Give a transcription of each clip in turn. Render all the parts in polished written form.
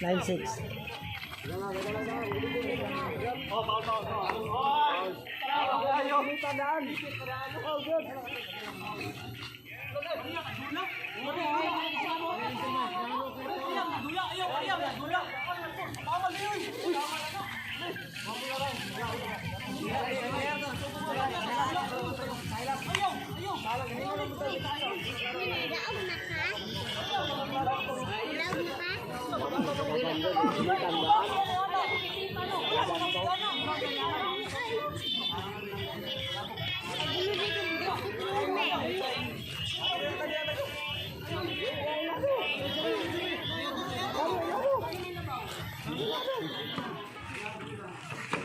9-6. Daog na ka? Daog na ka?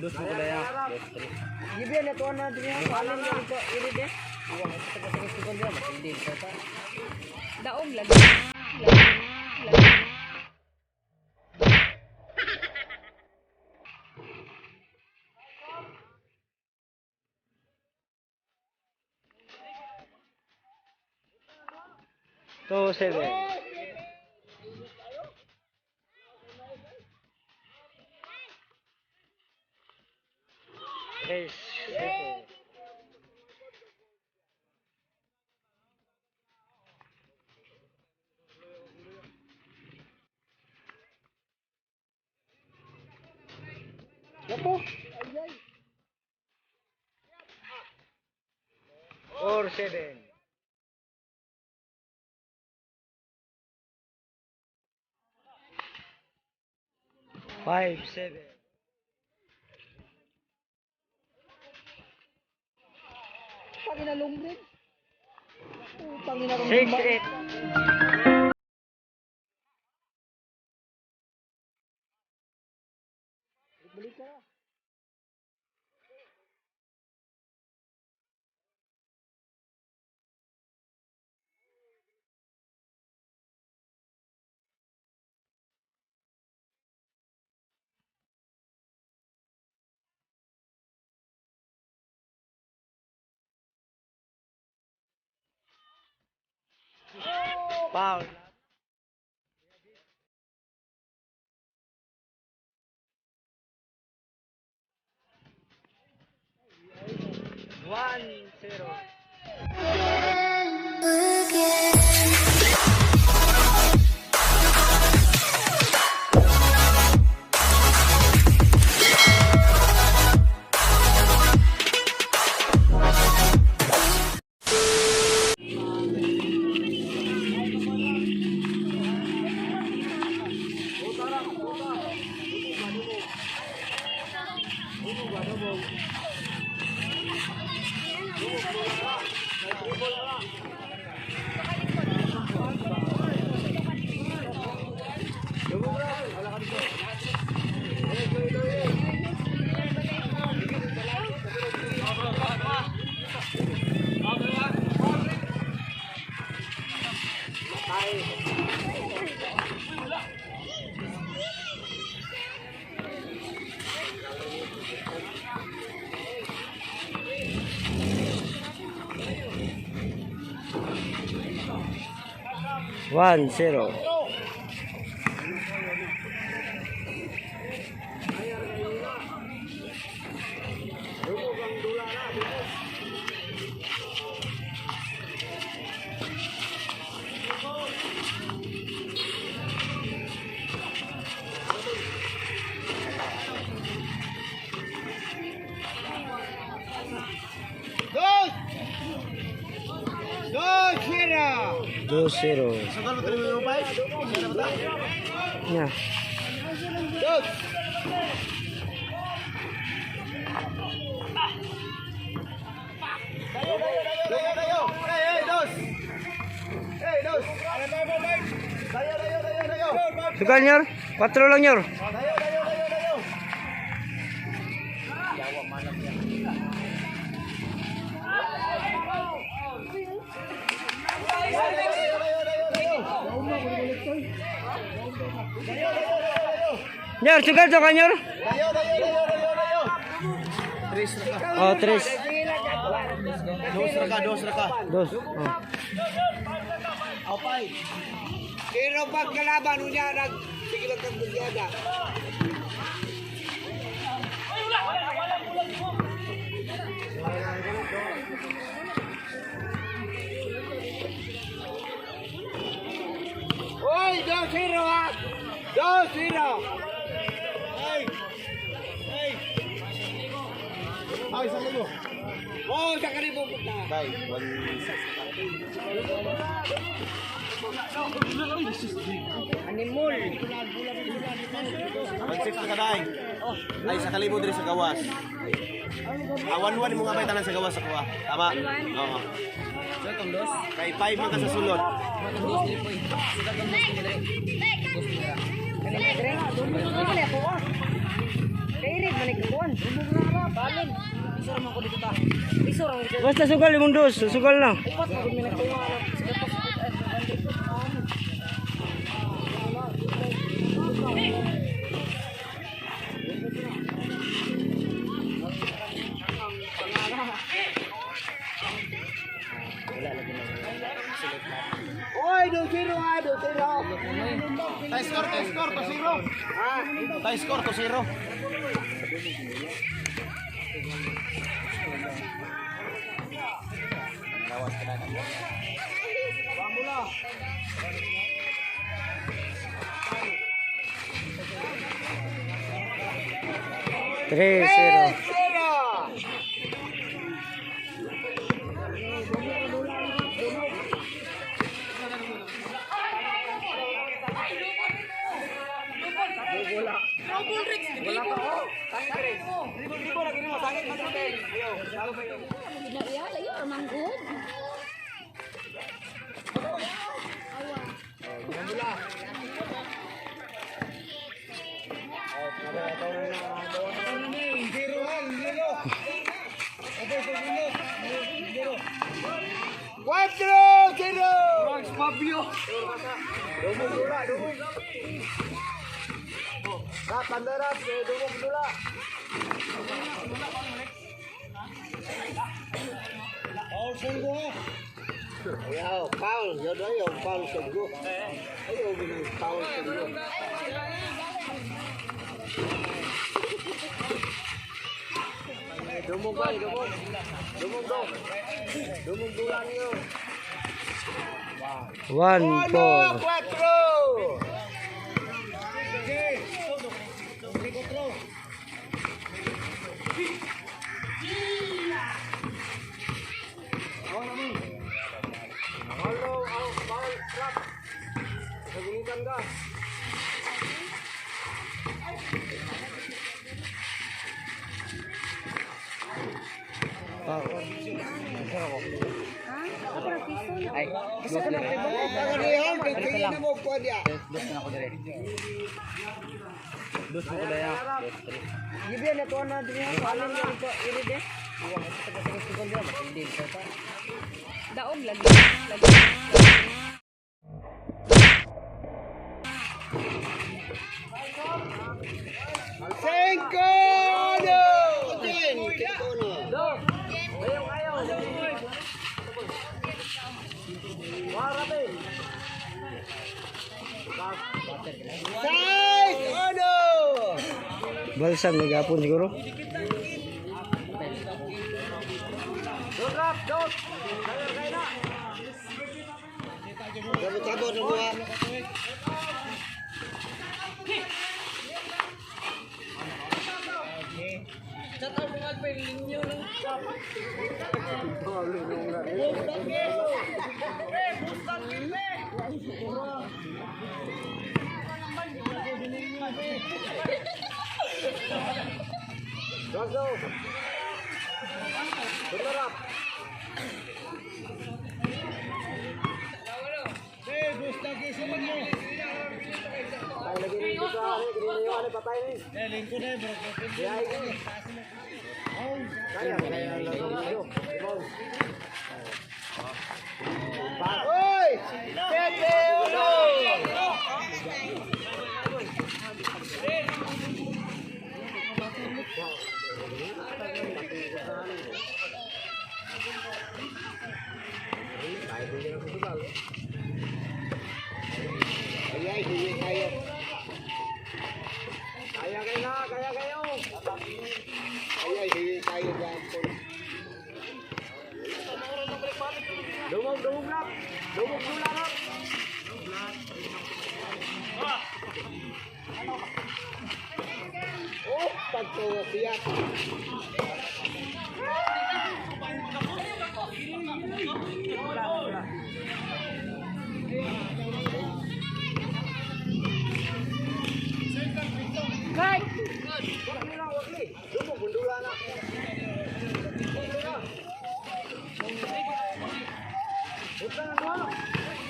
Dos mo kaya. Dos, tres. Gibi na to na din ang alam niya ito iri de. Daog lagi na. Lagi na. Lagi na. 2-7. Tres, siete. Napo. 4-7. 5-7. Pangina long rin. Pangina kong 6-8. Balik ka. Foul. 1-0. 1-0. Dos! Dos, sira! 2-0. Sugal mo tayo mo five? Sira ba ta? Yeah. Dos! Dayo, dayo, dayo, dayo! Hey, hey, dos! Hey, dos! Dayo, dayo, dayo, dayo! Sugal nyor. 4 lang nyor. Dayo, dayo, dayo, dayo! Dayo, dayo, dayo, dayo, dayo! Dayo, dayo, dayo, dayo! Nyor, sugal to ka nyor. Dayo, dayo, dayo, dayo, dayo! Oh, tres. Dos ra ka, dos ra ka. Dos. Oh. Apay. Pero pag kalaban niya nag sige lang kang bigyan. kada. Oy, 2-0 ha. 2-0. Ay! Ay! Ay, 1,000. Oh, 1,000 punta. Bay, 1,600. Animal. 1,600 na kaday. Ay, 1,000 diri sa gawas. Ah, 1,1 mo nga bay tanan sa gawas sa kuha. Tama? Oo. Kay 5 man ka sa sulod. Basta sugal imong dos, sugal lang. Oy, 2-0 ha, 2-0. Tay score, tay score, 2-0. Tay score, 2-0. Tres, zero. 0. Iya, layo ramang good. Cuatro, zero. Max Pablo. Dumog dula, dumog. Rap, anda rap, dumog dula. Ayaw, foul. Yun ayaw, foul sa go. Ayaw, ginang foul sa go. Dumog ba, dumog. Dumog do. Dumog dula niyo. 1, 4. Cuatro! Ay, dos na. Dos na ako dire. Dos na ko daya. Dos, tres. Gibian na to na din ang alam niya ito irid eh. Daog lagi. Lagi. Cinco no. Cinco no. Seis uno. Balsam nagapon siguro. Sabot-sabot na buha. Oy! Siete uno. Ay, ay, huwi tayo. Oh, pagkawa siya.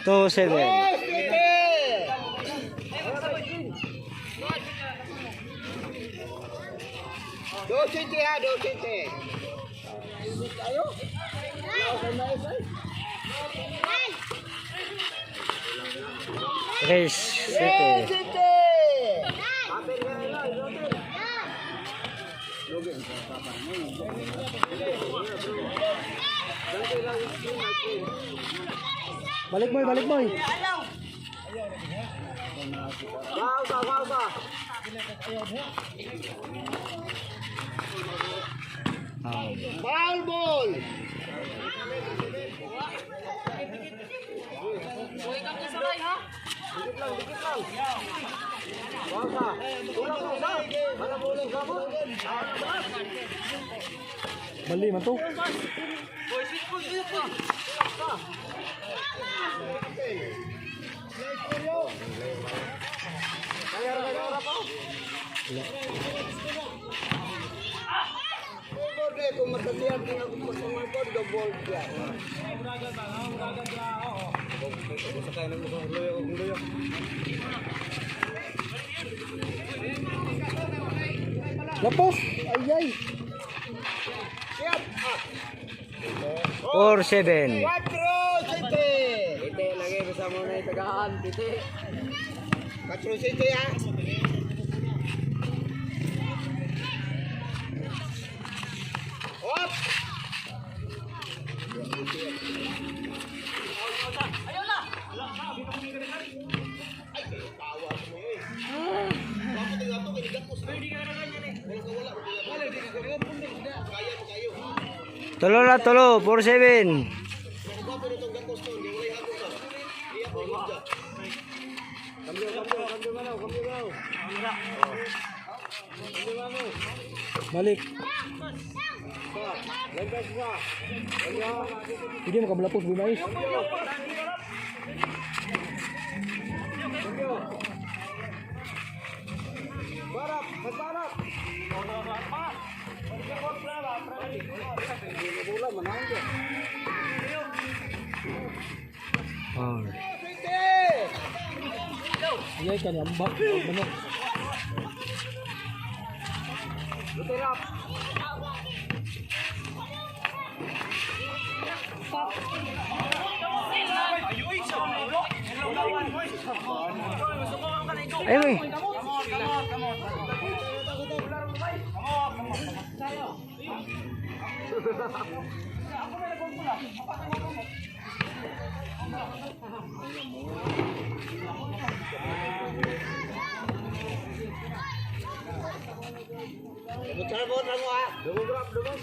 2-7. Dosente ha, dosente. Ayo. 3-7. Dosente. Balik boy, balik boy. Bausa, bausa. Foul ball. Dikit lang, dikit lang. Bausa. Ulang, bausa. Wala ulang, gabon. Bali man to. Borde, kung masalihan ka na kung masamang double siya. Lapos. Ay ay. Siyap. Ah. 4-7. 4-7. Ite lagi kasama na itagaan, tite. 4-7 ha. Op. Tulo na tulo. 4-7. Balik. Hindi mo kamlapos bumais. Barap, barap. Four. Sete. Ayay ka ni ambak. Manok. Ay, uy. Dumog, mo ha. Dumog, dumog.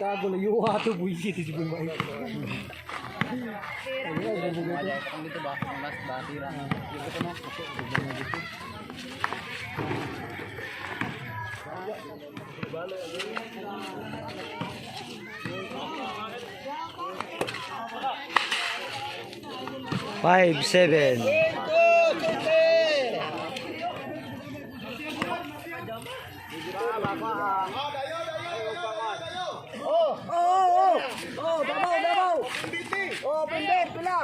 Tago na yuha to buisit si Bumay. 5-7. Cinco, sete. Oh, oh, oh, oh, dabaw, dabaw. Oh, pindot, pila.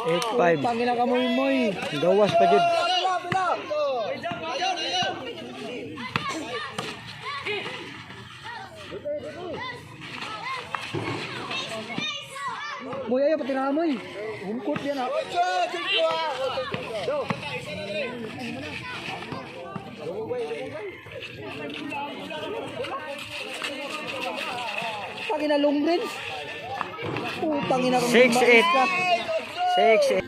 8-5. Pangina ka mo moy. Gawas pa jud. Pila, pila. Moy ayo patirahan moy. Hungkot yan ah. Ocho, cinco, ah. Ocho, cinco. Pangina long range. Putang ina ka. 6-8. 6-8.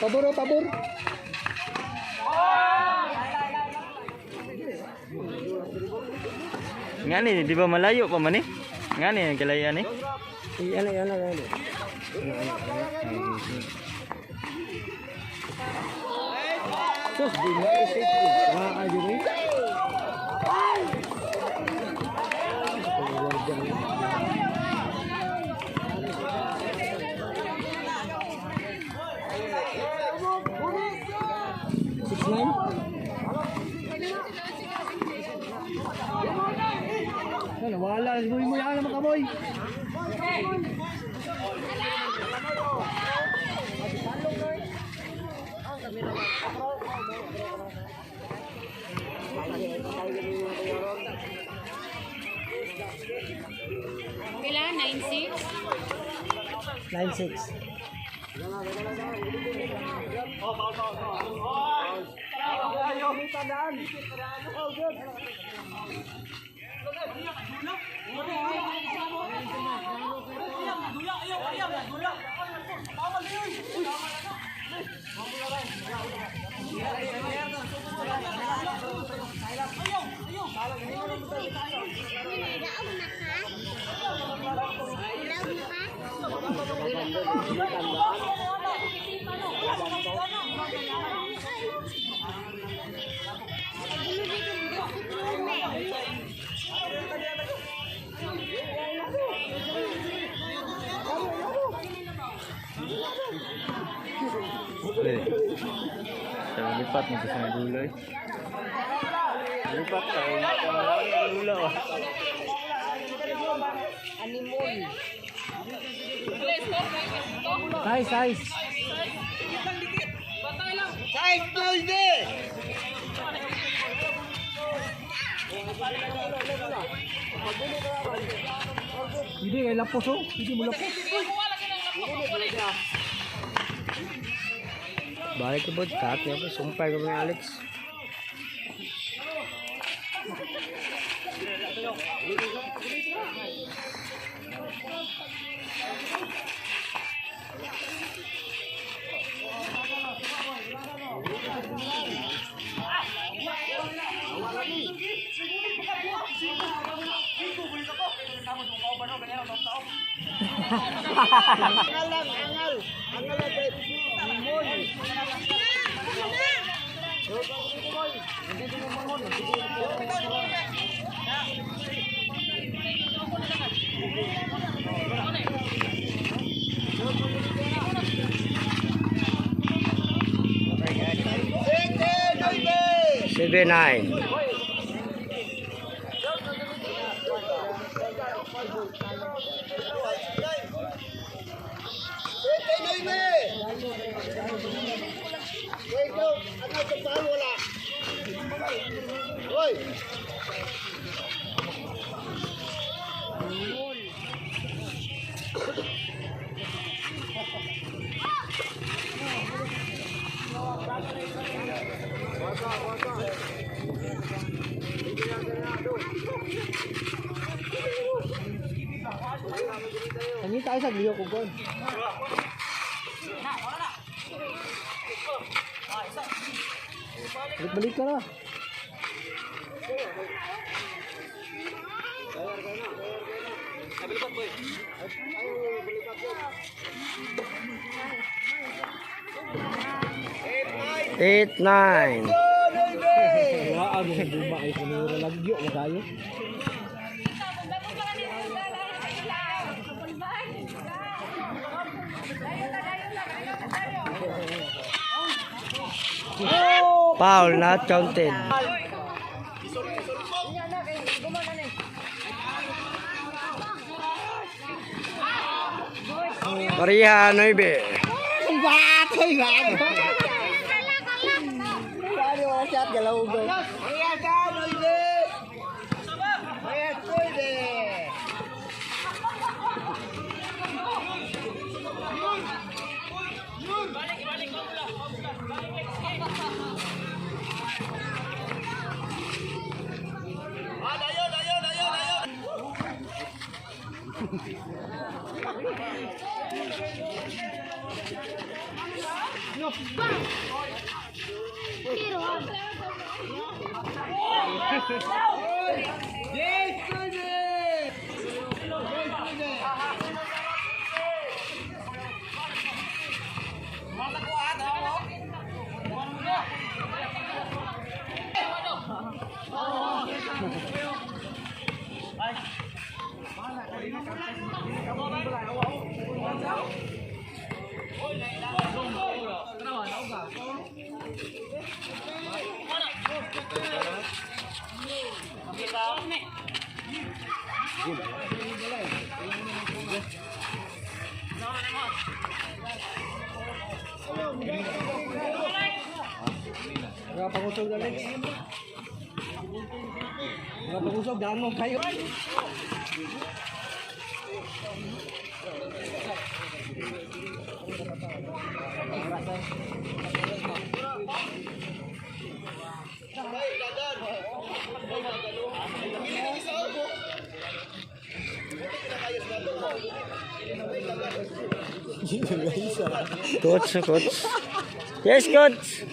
Pabor, oh, pabor. Nga ni, di ba malayo pa man eh? Nga ni, ang kalayan eh. Iyan, iyan, iyan. Sus, di mo isip. Mga adiri. 6'9"? Ano, wala. Boy mo yan naman kaboy. Pila? 9-6? 9'6". Daog na ka? Daog na ka? Sa lipat nito sa dulo eh. Lipat ka eh. Dulo ah. Size, size. Size 9! Hindi, kay lapos oh. Hindi mo lapos. Balik ko po, kat niya po, sumpay ko mga Alex. 7-9. Ano tayo sa liyo ko gon? Balik-balik ka na. 8-9. Wala, ano yung buma ay kanura lagyo na tayo. Foul not counted. Maria 9. Batoy gago. Wala wala siya galaw ba. Pangusog, Alex. Mga pangusog, damo kayo. Coach, coach. Yes, coach.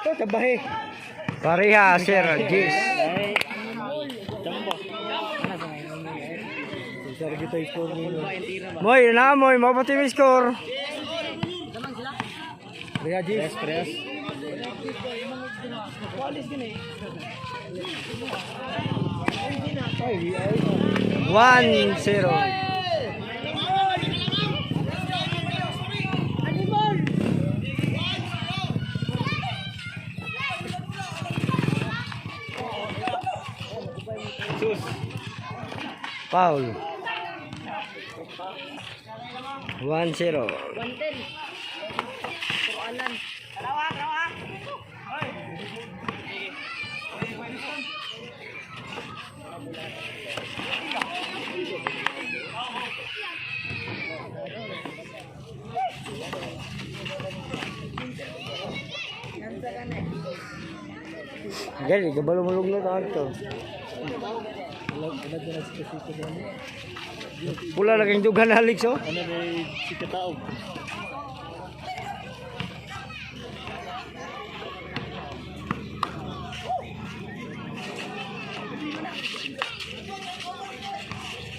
Ito, tabahe. Pareha, sir. Gis. Sir, kita yung score ninyo. Moy, na moy, mapati mi score. Reha, Gis. Press, Ay, ay. 1-0. Foul. 1-0. 1-10. Puro alan. Gali, kabalo mulog na to. Pula na kayong dugan na Alex, oh. Ano ba si Kataog?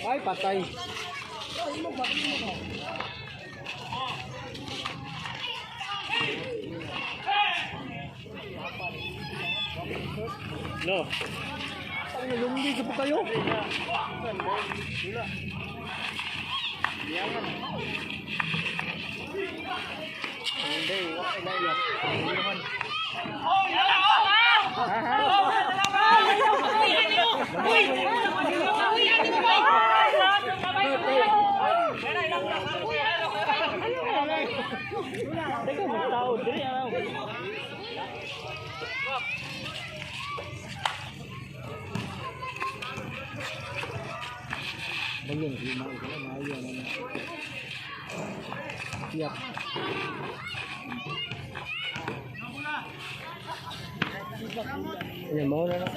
Ay, patay. No. Ay, nalumbi ka po kayo. Bagyan, hindi maayo maayo na. Tiyak. Ayan, mauna na.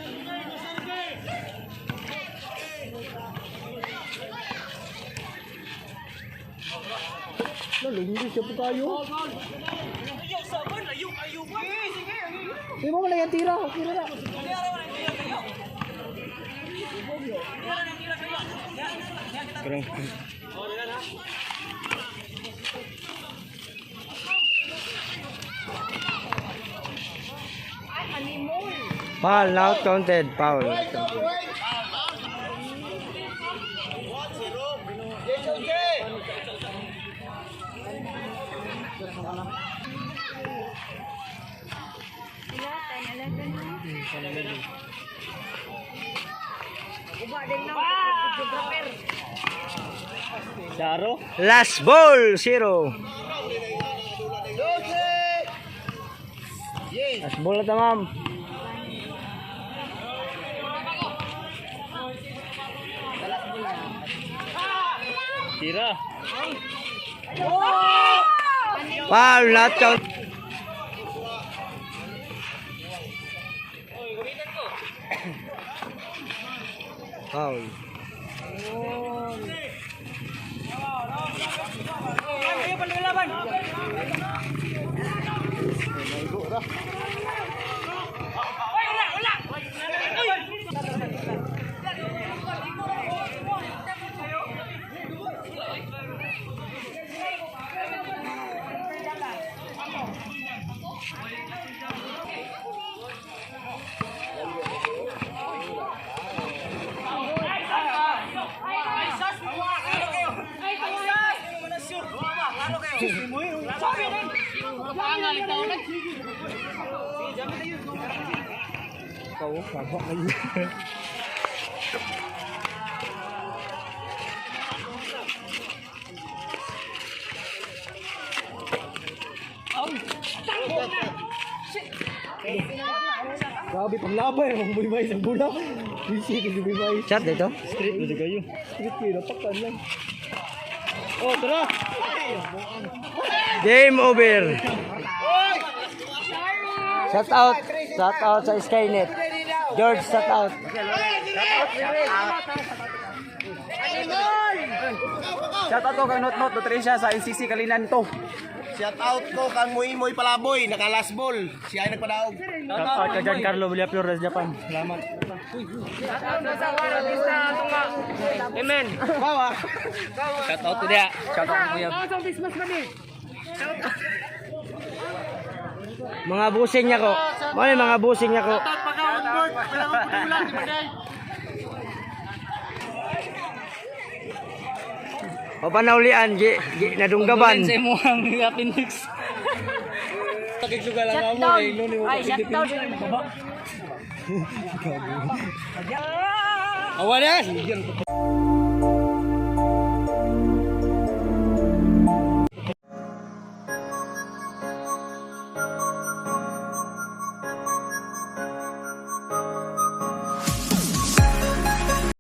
Nalumbi ka po kayo. Hindi mo wala yung tira. Tira na. Foul, not counted. Foul. Not counted. Pila? 10, 11 na. Uba din na. Videographer. Charo? Last ball, 0. Last ball na ta, ma'am. Tira. Foul, not count. Foul. Grabe panglabay ang buhay sa bula. Busy kay buhay. Chat dito. Street na kayo. Street kayo napakan lang. Oh, tara. Game over. Shout out. Shout out sa Skynet. George, shout out. Shout out ko kang Not Not Nutricia sa NCC Kalinan to. Shout out ko kang Moy Moy Palaboy, naka last ball. Siya ay nagpadaog. Shout out kay Giancarlo Villaflor sa Japan. Salamat. Shout out to dia. Shout out ko kuya. Mga busing niya ko. Mao ni mga busing niya ko. O panaulian gi, gi nadunggaban. Sa imong appendix. Shut down. Ay, shut down. Awa na.